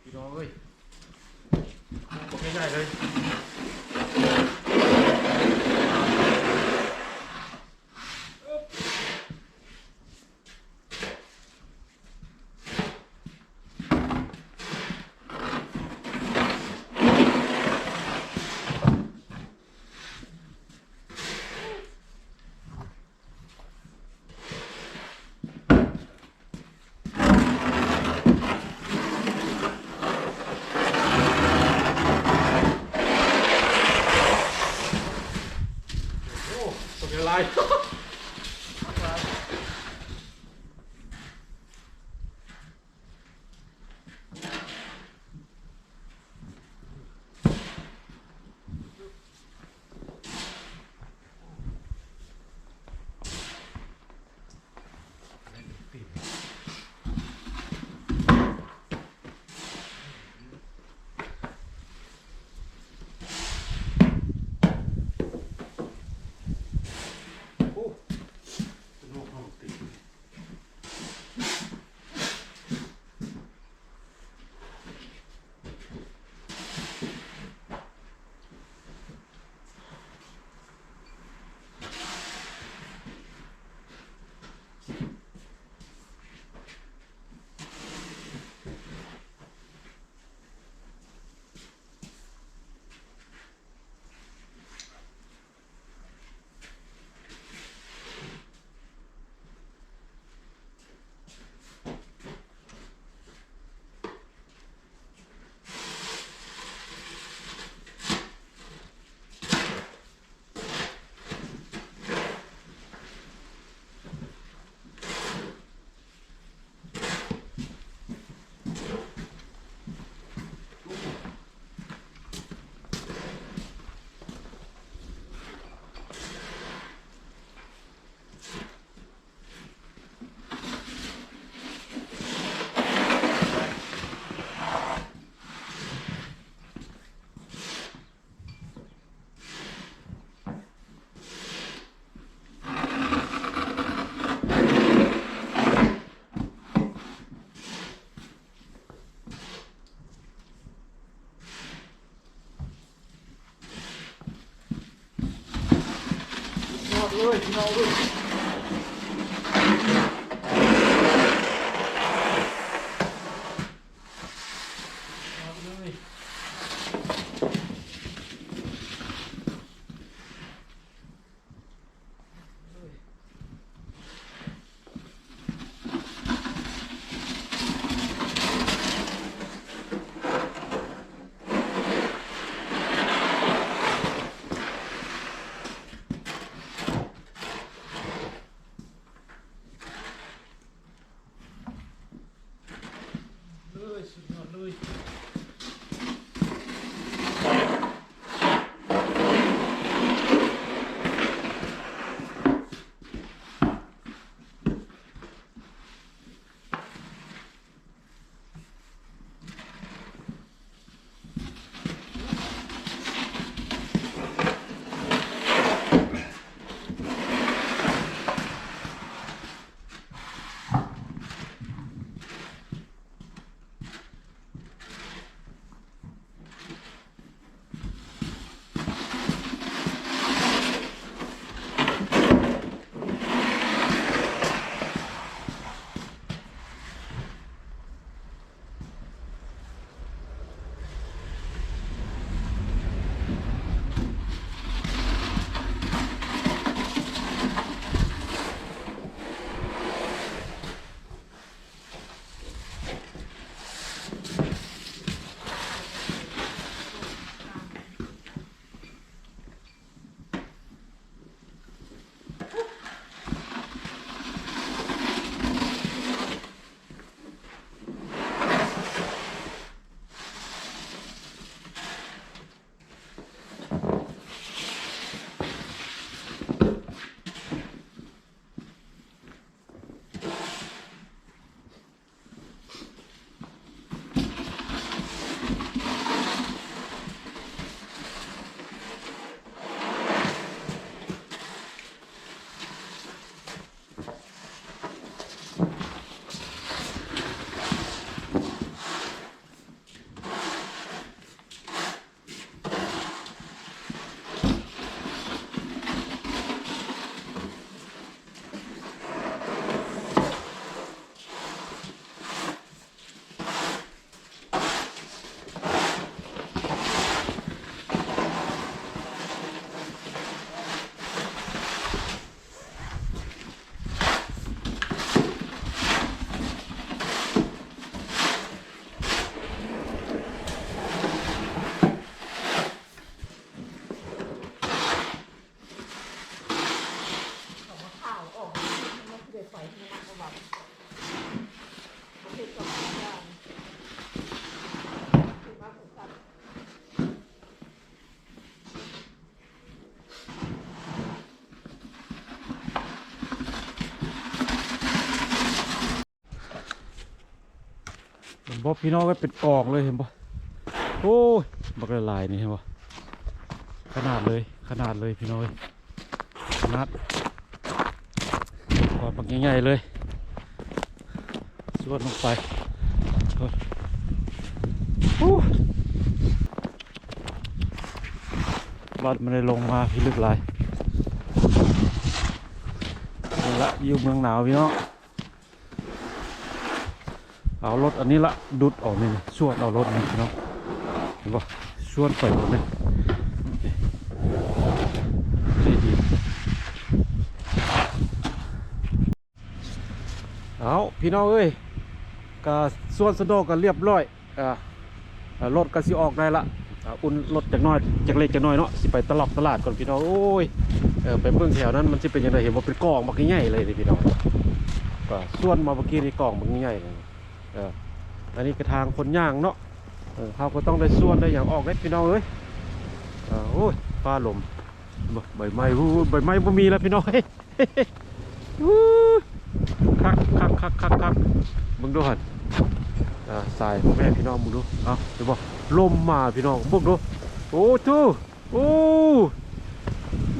ພີ່ນ້ອງເອີຍ ບໍ່ແມ່ນງ່າຍເລີຍ. ຍອດເລີຍ ພີ່ນ້ອງເອີຍ. ເຫັນບໍ່ພີ່ນ້ອງເອີຍ ເປັນກອງເລີຍ ເຫັນບໍ່? ໂອ້ຍ ບັກຫຼາຍໆ ນີ້ ເຫັນບໍ່? ຂະໜາດເລີຍ ຂະໜາດເລີຍພີ່ນ້ອງເອີຍ ຂະໜາດ ກອງບັກໃຫຍ່ໆ ເລີຍ ສວດລົງໄປ ໂອ້ຍ ບາດມັນໄດ້ລົງມາພິລຶກຫຼາຍ ນີ້ລະ ຢູ່ເມືອງໜາວພີ່ນ້ອງ. ເອົາລົດອັນນີ້ລະ ດຸດອອກນີ້ ຊວນເອົາລົດນີ້ພີ່ນ້ອງ ເຫັນບໍ່? ຊວນໄປລົດນີ້ ເອົາ ພີ່ນ້ອງເອີຍ ກະຊວນສະໂນກະລຽບລ້ອຍ ອ່າ ອ່າ ລົດກໍຊິອອກໄດ້ລະ ອ່າ ອຸ່ນລົດຈັກໜ້ອຍ ຈັກເລັກຈັກນ້ອຍເນາະ ຊິໄປຕະຫຼອກຕະຫຼາດກ່ອນພີ່ນ້ອງເອີຍ. ເອີ ໄປເບິ່ງແຖວນັ້ນມັນຊິເປັນຈັ່ງໃດ ເຫັນບໍ່ ເປັນກອງບັກໃຫຍ່ໆ ເລີຍພີ່ນ້ອງ. ກໍຊວນມາເມື່ອກີ້ນີ້ ກອງບັກໃຫຍ່ໆ ເອີ ອັນນີ້ກະທາງຄົນຍ່າງເນາະ. ເອີ ເຮົາກໍຕ້ອງໄດ້ຊວນໄດ້ຫຍັງອອກເດ້ພີ່ນ້ອງເອີຍ. ເອີ ໂອ້ຍ ຟ້າລົມ ເບິ່ງໃບໄມ້ ໂອ້ ໃບໄມ້ບໍ່ມີແລ້ວພີ່ນ້ອງເອີຍ. ຄັກໆໆໆໆ ເບິ່ງດູຫັ້ນ ອ່າ ສາຍພໍ່ແມ່ພີ່ນ້ອງ ເບິ່ງດູ ເອົາ ເຫັນບໍ່ ລົມມາພີ່ນ້ອງ ເບິ່ງດູ ໂອ້ໂທ້ ໂອ້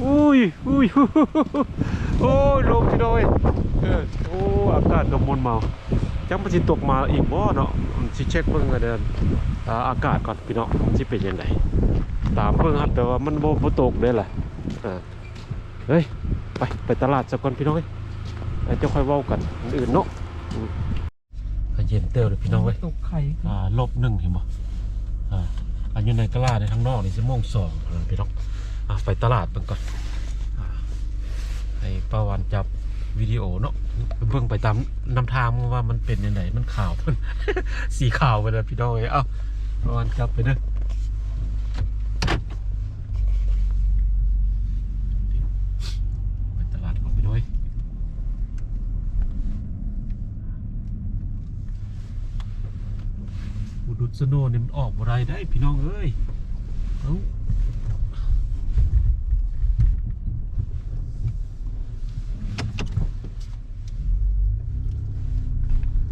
ອຸ້ຍ ອຸ້ຍ ໂອ້ຍ ລົມພີ່ນ້ອງເອີຍ. ເອີ ໂອ້ ອາກາດກໍມົນເມົາ ຈັກມັນຊິຕົກມາອີກບໍ່ເນາະ ຊິເຊັກເບິ່ງ ອ່າ ອາກາດກ່ອນພີ່ນ້ອງ ມັນຊິເປັນຈັ່ງໃດ ຕາມເບິ່ງຫັ້ນ ແຕ່ວ່າມັນບໍ່ ບໍ່ຕົກເດ້ລະ ອ່າ ເຮີ້ຍ ໄປ ໄປຕະຫຼາດສາກ່ອນພີ່ນ້ອງເອີຍ ແລ້ວຈະຄ່ອຍເວົ້າກັນອັນອື່ນເນາະ. ອືມ ກໍເຢັນເຕີບເລີຍພີ່ນ້ອງເອີຍ ຕົກໄຂ່ ອ່າ ລົບໜຶ່ງ ເຫັນບໍ່? ອ່າ ອັນຢູ່ໃນຕະຫຼາດໃນທາງນອກນີ້ ຊົ່ວໂມງສອງພີ່ນ້ອງ. ອ່າ ໄປຕະຫຼາດເບິ່ງກ່ອນ ອ່າ ໃຫ້ປ້າວັນຈັບວິດີໂອເນາະ ເບິ່ງໄປຕາມນຳທາງວ່າມັນເປັນຈັ່ງໃດ ມັນຂາວ ສີຂາວໄປແລ້ວພີ່ນ້ອງເອີຍ. ເອົາ ປະມານຈັບໄປເດີ ໄປຕະຫຼາດກ່ອນພີ່ນ້ອງເອີຍ. ໂອ້ ດຸດສະໂນນີ້ມັນອອກບໍ່ໄດ້ເດ້ພີ່ນ້ອງເອີຍ. ເອົ້າ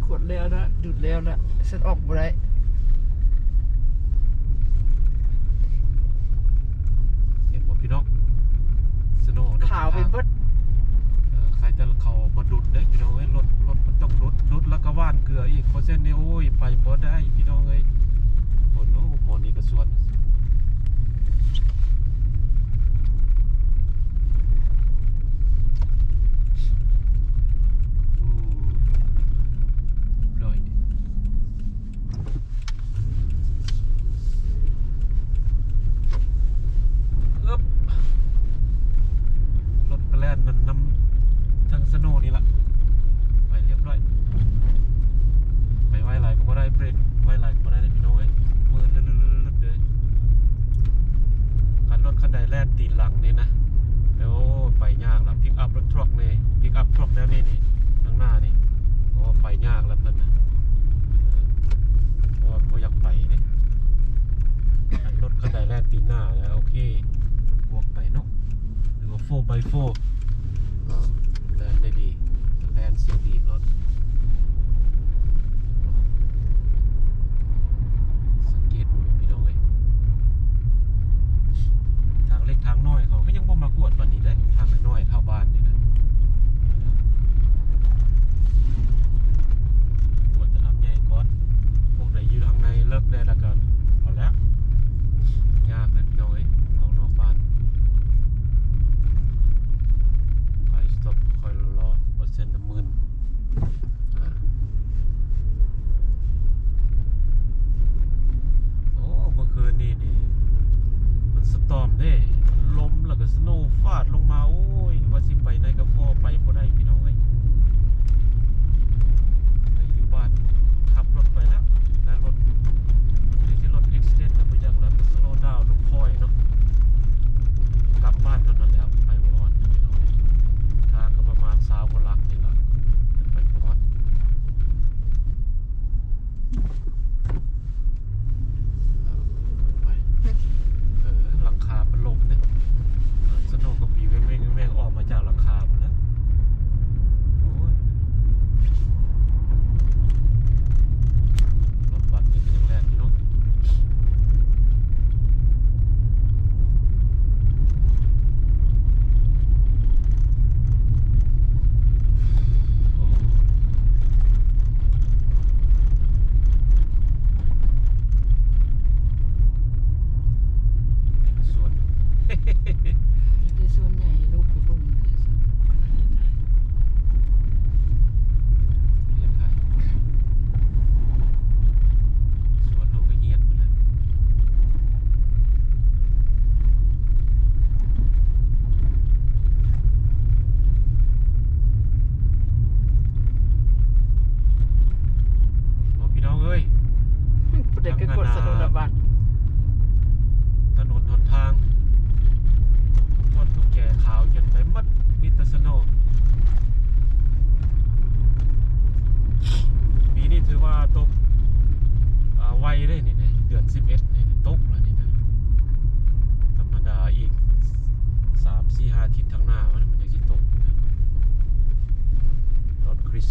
ຂວດແລ້ວລະ ດຸດແລ້ວລະ ສັນອອກບໍ່ໄດ້. ເຫັນບໍ່ພີ່ນ້ອງ? ສະໂນ ຂາວໄປເບິດ. ເອີ ໃຄແຕ່ເຂົາບໍ່ດຸດເດ້ພີ່ນ້ອງເອີຍ. ລົດ ລົດມັນຕ້ອງດຸດ ດຸດແລ້ວກໍຫວ່ານເກືອອີກ ບໍ່ຊັ້ນນີ້ ໂອ້ຍ ໄປບໍ່ໄດ້ພີ່ນ້ອງເອີຍ. ໂອ້ໂຫ ໝໍນີ້ກໍຊວນ ໂອ້ ຮຽບຮ້ອຍ ອຶບ ລົດກະແລ່ນນຳ ນຳທາງສະໂນນີ້ລະ ໄປຮຽບຮ້ອຍ. ໄປໄວຫຼາຍກໍບໍ່ໄດ້ ເບຣກໄວຫຼາຍກໍບໍ່ໄດ້ເດ້ພີ່ນ້ອງເອີຍ ມືດລຶດໆໆເດີ. ຄັນລົດຄັນໃດແລ່ນຕີນຫຼັງນີ້ນະ ໂອ້ ໄປຍາກລະ. ພິກອັບ ລົດທຣັກນີ້ ພິກອັບ ທຣັກແນວນີ້ນີ້ ທາງໜ້ານີ້ ໂອ້ ໄປຍາກລະເພິ່ນນະ ເອີ ເພາະວ່າບໍ່ຢາກໄປເດ້. ຄັນລົດຄັນໃດແລ່ນຕີນໜ້າແລ້ວໂອເຄ ບວກໄປເນາະ ຫຼືວ່າ ໂຟບາຍໂຟ ແລ່ນໄດ້ດີ ແລ່ນສຽງດີໂລດ. ສັງເກດເບິ່ງພີ່ນ້ອງເອີຍ ທາງເລັກທາງນ້ອຍເຂົາກໍຍັງບໍ່ມາກວດປານນີ້ເດ້ ທາງນ້ອຍໆ ເຂົ້າບ້ານນີ້ນະ ກວດແຕ່ທາງໃຫຍ່ກ່ອນ. ພວກໃດຢູ່ທາງໃນເລິກແດ່ລະກໍເອົາແລ້ວ ຍາກເດ້ພີ່ນ້ອງເອີຍ ອອກນອກບ້ານ.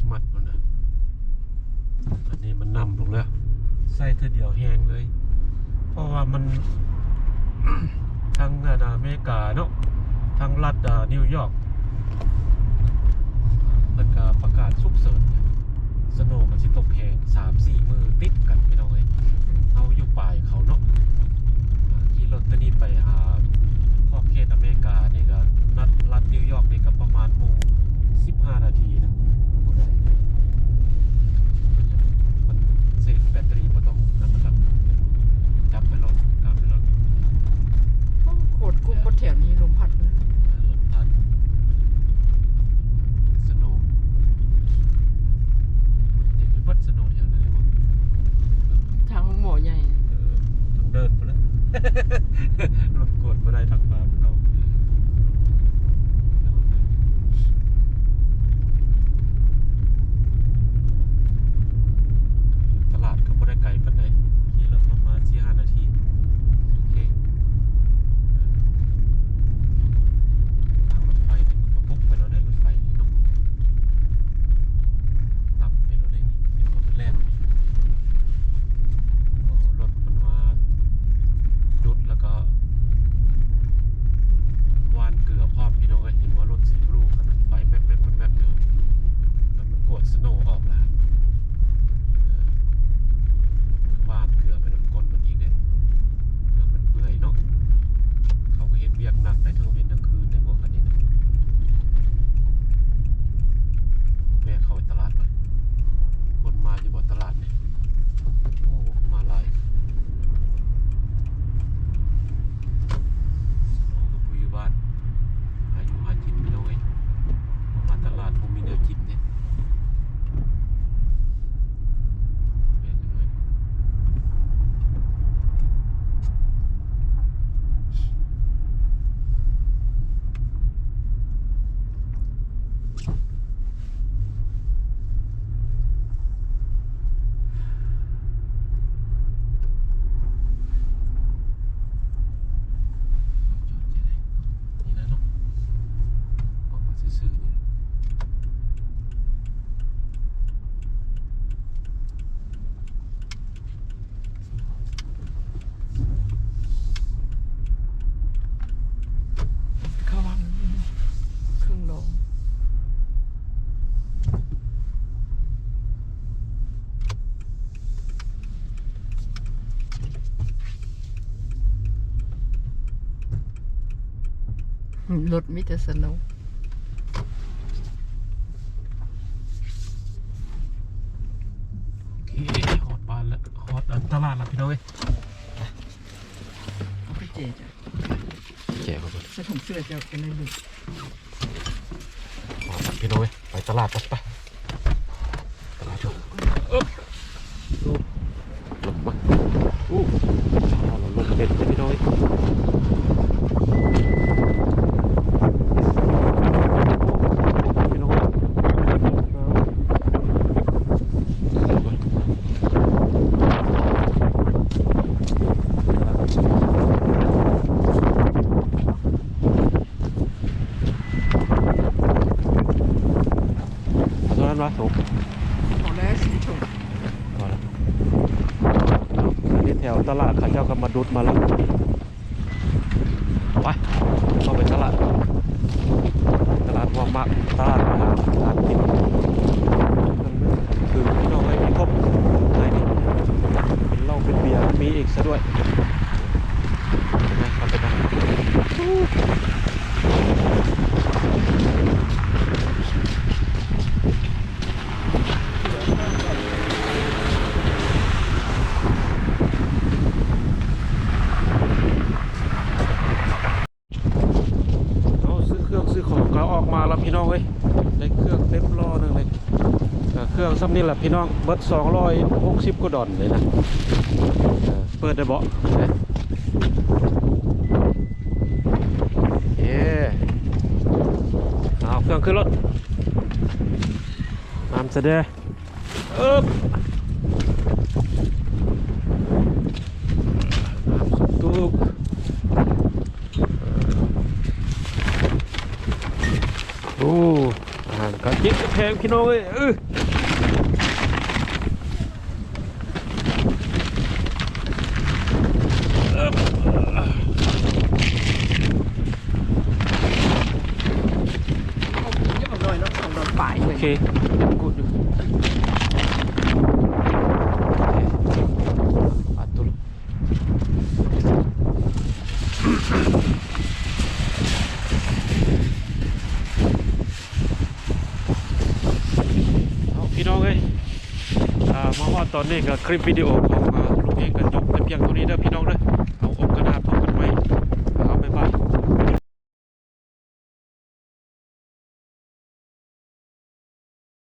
ມັດມັນນະ ອັນນີ້ມັນນຳລົງແລ້ວ ໃສ່ເທື່ອດຽວແຮງເລີຍ ເພາະວ່າມັນ ທາງອາເມລິກາເນາະ ທາງລັດນິວຢອກ ເພິ່ນກໍປະກາດສຸກເສີນ ສະໂນມັນຊິຕົກແຮງສາມສີ່ມື້ຕິດກັນ ພີ່ນ້ອງເອີຍ. ເຮົາຢູ່ປາຍເຂົາເນາະ ຂີ່ລົດແຕ່ນີ້ໄປຫາຂອບເຂດອາເມລິການີ້ກໍ ລັດ ລັດນິວຢອກນີ້ກໍປະມານໂມງສິບຫ້ານາທີນະ ບໍ່ໄດ້ ມັນເສດແບັດເຕີຣີບໍ່ຕ້ອງນັ້ນນະຄັບ ຈັບໄປໂລດ ກັບໄປໂລດ. ໂອ້ ໂຄດກຸ້ມ ເອີ ໝົດແຖວນີ້ລົມພັດນະ ເອີ ລົມພັດ ສະໂນ ເຕັມໄປເບິດສະໂນແຖວນັ້ນເລີຍບໍ່ ທາງໂຮງໝໍໃຫຍ່ ເອີ ທາງເດີນພຸ້ນແຫຼະ ລົດກວດບໍ່ໄດ້ທາງມາເຂົາ. ຕະຫຼາດກໍບໍ່ໄດ້ໄກປານໃດ ຂີ່ລົດປະມານສີ່ຫ້ານາທີ ໂອເຄ ທາງລົດໄຟນີ້ມັນກໍບຸກໄປແລ້ວເດ້ ລົດໄຟນີ້ເນາະ ຕັບໄປແລ້ວເດ້ ເຫັນບໍ່ ເປັນແລ່ນ ໂອ້ ລົດ ເພິ່ນວ່າດຸດແລ້ວກໍຫວ່ານເກືອພ້ອມ ພີ່ນ້ອງເອີຍ. ເຫັນວ່າລົດສີບລູຄັນນັ້ນໄຟແມັບໆໆໆຢູ່ ແລ້ວມັນກວດສະໂນອອກລະ ເອີ ຫວ່ານເກືອໄປນຳກົ້ນມັນອີກເດ້ ເພື່ອມັນເປື່ອຍເນາະ. ເຂົາກໍເຮັດວຽກໜັກໄດ໋ ທັງເວັນທັງຄືນໄດ໋ ພວກອັນນີ້ນະ. ແວະເຂົ້າໄປຕະຫຼາດກ່ອນ ຄົນມາຢູ່ບໍ່ຕະຫຼາດນີ້? ໂອ້ ມາຫຼາຍ ໂອ້ ກໍບໍ່ຢູ່ບ້ານ ຫາຢູ່ຫາກິນ ພີ່ນ້ອງເອີຍ ມາຕະຫຼາດບໍ່ມີແນວກິນເດ້. ເຂົ້າວັງເຄິ່ງໂລ ລົດມີແຕ່ສະໂນ. ໂອເຄ ຮອດບ້ານແລ້ວ ຮອດອັນຕະຫຼາດແລ້ວ ພີ່ນ້ອງເອີຍ. ເອົາໄປແຈກ ແຈກເຂົາໄປ ໃສ່ຖົງເສື້ອເຈົ້າ ເປັນໄດ້ເບິດ. ຮອດແລ້ວ ພີ່ນ້ອງເອີຍ ໄປຕະຫຼາດກັນ ໄປ ຕະຫຼາດ ເອີບ ລົມມາ ໂອ້ ລມເປັນເດ້ພີ່ນ້ອງເອີຍ ພີ່ນ້ອງເອີຍ. ເອົາເທົ່ານັ້ນວະ ໂຖ ເອົາແລ້ວສີ່ຖົງ ພໍແລ້ວເນາະ. ອັນນີ້ແຖວຕະຫຼາດເຂົາເຈົ້າກໍມາດຸດມາແລ້ວ ໄປ ເຂົ້າໄປຕະຫຼາດ ຕະຫຼາດຫົວໝາກ ຕະຫຼາດອາຫານການກິນ ຄືພີ່ນ້ອງເອີຍ ມີຄົບໃນນີ້ ເປັນເຫຼົ້າເປັນເບຍ ມີອີກຊະດ້ວຍ. ໄປ ເຂົ້າໄປ ເອົາ ຊື້ເຄື່ອງຊື້ຂອງກໍອອກມາແລ້ວພີ່ນ້ອງເອີຍ ໄດ້ເຄື່ອງເຕັມລໍ້ໜຶ່ງເລີຍ. ເອີ ເຄື່ອງຊ່ຳນີ້ລະພີ່ນ້ອງ ເບິດສອງຮ້ອຍຫົກສິບກວ່າດອນເລີຍນະ. ເອີ ເປີດໄດ້ບໍ່? ເອີ ເອົາເຄື່ອງຂຶ້ນລົດ ນຳສະເດ ເອີບ ນຳສະຕູບ ໂອ້ ອາຫານ ກະຕິດກະແພງພີ່ນ້ອງເອີຍ ເອີ ເອົາ ເອົາໜ້ອຍເນາະ ສອງດອນປາຍ ໂອເຄ ກູດຢູ່ ປາດໂທ້ ເອົາ ພີ່ນ້ອງເອີຍ ອ່າ ມາຮອດຕອນນີ້ກະຄລິບວິດີໂອຂອງ ອ່າ ລຸງເອງກະຈົບແຕ່ພຽງເທົ່ານີ້ເດີພີ່ນ້ອງເດີ ເອົາ